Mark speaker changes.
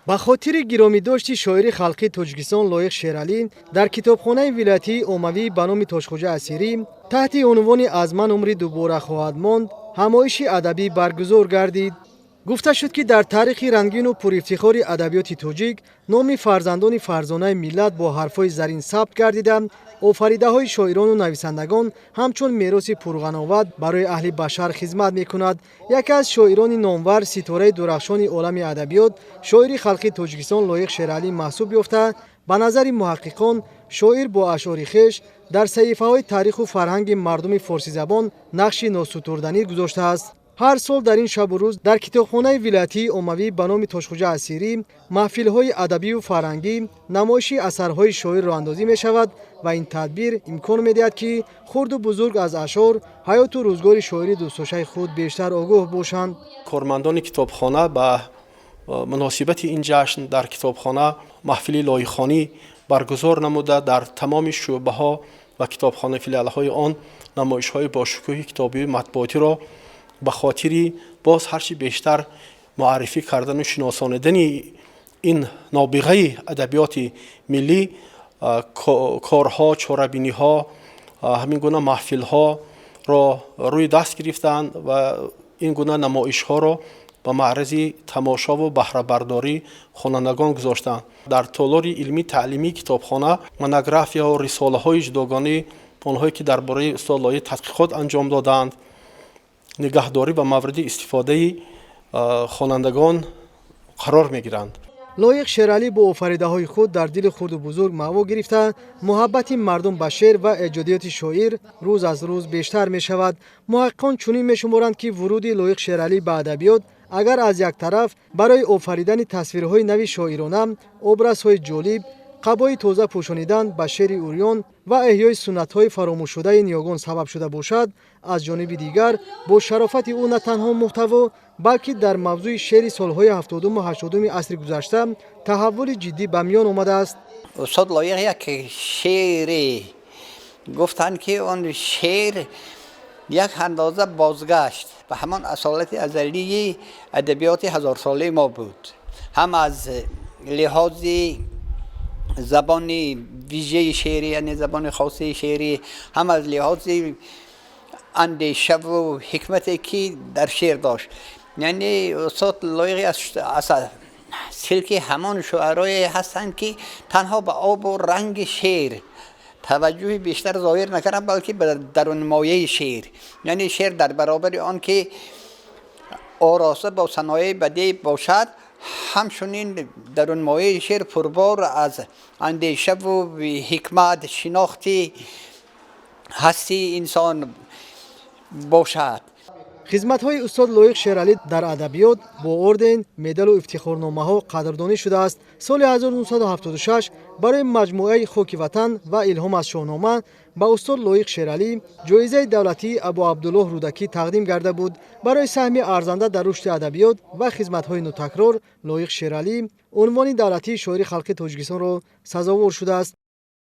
Speaker 1: Ба хотири гиромидошти шоири халқии Тоҷикистон Лоиқ Шералӣ дар китобхонаи вилоятии оммавӣ ба номи Тошхоҷа Асирӣ таҳти унвони «Аз ман умри дубора хоҳад монд» ҳамоиши адабӣ баргузор гардид. Гуфта шуд, ки дар таърихи рангину пурифтихори адабиёти тоҷик номи фарзандони фарзонаи миллат бо ҳарфҳои зарин сабт гардида, офаридаҳои шоирону нависандагон ҳамчун мероси пурғановат барои аҳли башар хизмат мекунад. Яке аз шоирони номвар, ситораи дурахшони олами адабиёт, шоири халқи Тоҷикистон Лоиқ Шералӣ маҳсуб ёфта, ба назари муҳаққиқон, шоир бо ашъори хеш дар саҳифаҳои таъриху фарҳанги мардуми форсизабон нақши носутурданӣ гузоштааст. Ҳар сол дар ин шабу рӯз дар китобхонаи вилоятии оммавӣ ба номи Тошхоҷа Асирӣ маҳфилҳои адабию фарҳангӣ, намоиши асарҳои шоир роҳандозӣ мешавад ва ин тадбир имкон медиҳад, ки хурду бузург аз ашъор, ҳаёту рӯзгори шоири дӯстдоштаи худ бештар огоҳ бошанд.
Speaker 2: Кормандони китобхона ба муносибати ин ҷашн дар китобхона маҳфили лоиқхонӣ баргузор намуда, дар тамоми шӯъбаҳо ва китобхона филиалҳои он намоишҳои бошукӯҳи китобию матбуотиро ба хотири боз ҳарчи бештар муаррифӣ кардану шиносонидани ин нобиғаи адабиёти миллӣ корҳо, чорабиниҳо, ҳамин гуна маҳфилҳоро рӯи даст гирифтанд ва ин гуна намоишҳоро ба маърази тамошову баҳрабардорӣ хонандагон гузоштанд. Дар толори илмӣ таълимии китобхона монографияҳо, рисолаҳои ҷудогонӣ, онҳое ки дар бораи устод Лоиқ тадқиқот анҷом додаанд, нигаҳдорӣ ва мавриди истифодаи хонандагон қарор мегиранд.
Speaker 1: Лоиқ Шералӣ бо офаридаҳои худ дар дили хурду бузург маъво гирифта, муҳаббати мардум ба шеър ва эҷодиёти шоир рӯз аз рӯз бештар мешавад. Муҳаққиқон чунин мешуморанд, ки вуруди Лоиқ Шералӣ ба адабиёт агар аз як тараф барои офаридани тасвирҳои нави шоирона, образҳои ҷолиб, қабои тоза пӯшонидан ба шеъри урён ва эҳёи суннатҳои фаромӯшшудаи ниёгон сабаб шуда бошад, аз ҷониби дигар бо шарофати ӯ на танҳо муҳтаво, балки дар мавзӯи шеъри солҳои 70-уму 80-уми асри гузашта таҳаввули ҷиддӣ ба миён омадааст.
Speaker 3: Устод Лоиқ як шеъре гуфтанд, ки он шеър як андоза бозгашт ба ҳамон асолати азалии адабиёти ҳазорсолаи мо буд, ҳам аз лиҳози забони вижаи шеърӣ, яъне забони хоси шеърӣ, ҳам аз лиҳози андешаву ҳикмате, ки дар шеър дошт. Яъне устод Лоиқ аз силки ҳамон шуарое ҳастанд, ки танҳо ба обу ранги шеър таваҷҷӯҳи бештар зоҳир накарданд, балки ба дарунмояи шеър. Яъне шеър дар баробари он ки ороста бо санояи бадеъ бошад, ҳамчунин дарунмояи шеър пурбор аз андешаву ҳикмат, шинохти ҳастии инсон бошад.
Speaker 1: Хизматҳои устод Лоиқ Шералӣ дар адабиёт бо орден, медалу ифтихорномаҳо қадрдонӣ шудааст. Соли 1976 барои маҷмӯаи «Хоки ватан» ва «Илҳом аз Шоҳнома» ба устод Лоиқ Шералӣ ҷоизаи давлатии Абу Абдуллоҳ Рӯдакӣ тақдим гарда буд. Барои саҳми арзанда дар рушди адабиёт ва хизматҳои нотакрор Лоиқ Шералӣ унвони давлатии шоири халқи Тоҷикистонро сазовор шудааст.